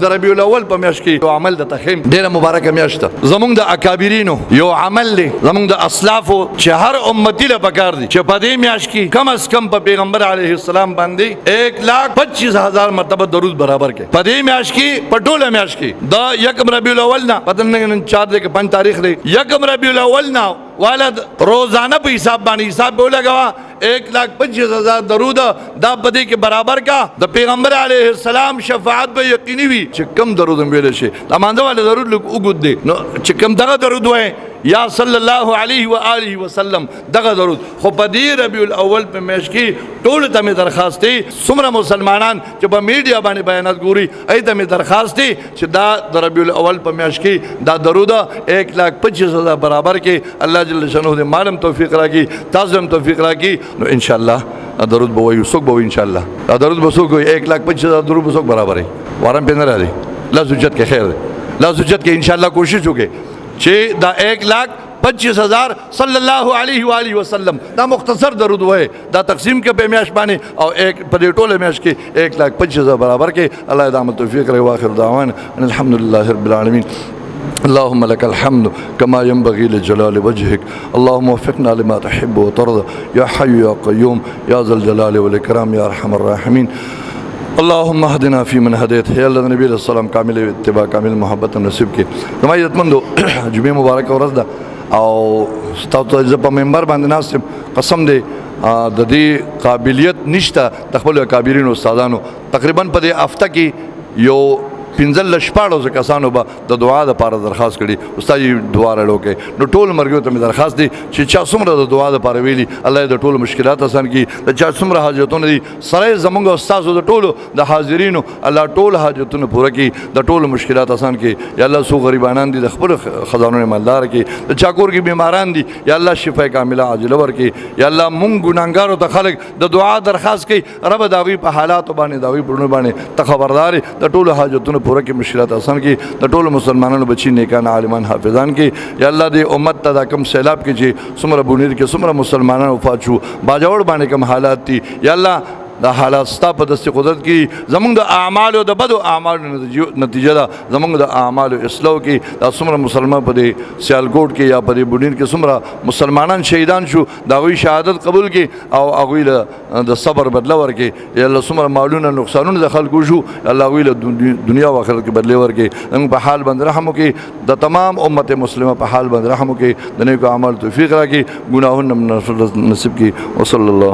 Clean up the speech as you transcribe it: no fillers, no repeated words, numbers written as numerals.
د ربیع الاول په میاشت کې یو عمل د تخیم ډیره مبارکه میاشت ده. زمونږ د اکابرینو یو عمل دی، زمونږ د اسلافو چې هر امتی له پکار دی چې په دې میاشت کې کم از کم په پیغمبر علیه السلام باندې 1,25,000 مرتبه درود برابر کړي. په دې میاشت کې، په ټوله میاشت کې د یکم ربیع الاول نه، پته نه نن 4 دی که 5 تاریخ دی، یکم ربیع الاول نه والد روزانه په حساب باندې حساب به ولګوه 1,25,000 درود دا په دې کې برابر کا. د پیغمبر علیه السلام شفاعت به یقیني وي چې کم درود هم ویلی شي. دا مانځه والا درود لږ اوږد دی، نو چې کم دغه درود وایې یا صلی الله علیه و آله وسلم دغه درود. خو په دې ربیع الاول په میاشت کې ټولو ته مې درخواست دی، څومره مسلمانان چې په میډیا باندې بیانات ګوري ای ته مې درخواست دی چې دا د ربیع الاول په میاشت کې دا درود 1,25,000 برابر کې. الله جل شانه دې مالم توفیق راکړي، تاسو هم توفیق راکړي. نو ان شاء الله درود به وایو، څوک به وایي ان شاء الله دا درود به څوک وایي؟ 1,25,000 درود به څوک برابرې وارم پې نه راځي. لاس اوچت کې خیر دی، لاس اوچت کې ان شاء الله کوشش وکړي چې دا 1,25,000 صلی الله علیه و آله وسلم دا مختصر درود وای، دا تقسیم کې په میاش باندې او ایک په دې ټوله میاش کې 1,25,000 برابر کې. الله دې عمل توفیق راکړي. واخر دعوانا ان الحمد لله رب العالمین. اللهم لك الحمد كما ينبغي لجلال وجهك، اللهم وفقنا لما تحب وترضى يا حي يا قيوم يا ذا الجلال والإكرام يا أرحم الراحمين. اللهم اهدنا في من هديت. یا الله، نبی علیہ السلام کامل اتباع، کامل محبت نصیب کې. زما عزتمندو، جمعې مبارک ورځ ده او ستاسو زه په منبر باندې ناست یم. قسم دی د دې قابلیت نشته د خپل اکابرینو استادانو. تقریبا په دې هفته کې یو 15 16 کسانو به د دعا لپاره درخواست کړي، استاد یې دعا راړو کې. نو ټول مرګیو ته مې درخواست دی چې چا څومره د دعا لپاره ویلي، الله یې د ټولو مشکلات آسان کړي. د چا څومره حاجتونه دي سره زمونږ استادو د ټولو د حاضرینو الله ټول حاجتونه پوره کړي، د ټولو مشکلات آسان کړي. یا الله، څو غریبانان دي د خپل خزانو مالدار کړي. د چا کور کې بیماران دي، یا الله شفای کامله عاجله ورکړي. یا الله، مونږ ګناهګارو ته خلک د دعا درخواست کوي، رب د هغوی په حالاتو باندې، د هغوی په پړونو باندې ته خبردار، د ټولو حاجتونو پوره کړي، مشکلات آسان کړي. د ټولو مسلمانانو بچي نیکان، عالمان، حافظان کړي. یا الله، دې امت ته دا کم سیلاب کې چې څومره بونیر کې څومره مسلمانان وفات شو، باجوړ باندې کم حالات دي، یا الله دا حالات ستا په دست قدرت کې، زمونږ د اعمالو د بدو اعمالو نتیجه ده، زمونږ د اعمالو اصلاح کې. دا څومره مسلمان په دې سیالکوټ کې یا په دې بونیر کې څومره مسلمانان شهیدان شو، د هغوی شهادت قبول کې او هغوی له د صبر بدله ورکړي. یا الله، څومره مالونه نقصانونه د خلکو شو، الله هغوی له دنیا او آخرت کې بدلې ورکړي. زمونږ په حال باندې رحم وکړي، د تمام امت مسلمه په حال باندې رحم وکړي، د نیکو اعمالو توفیق راکړي، ګناهونه نصیب کړي. وصلی الله.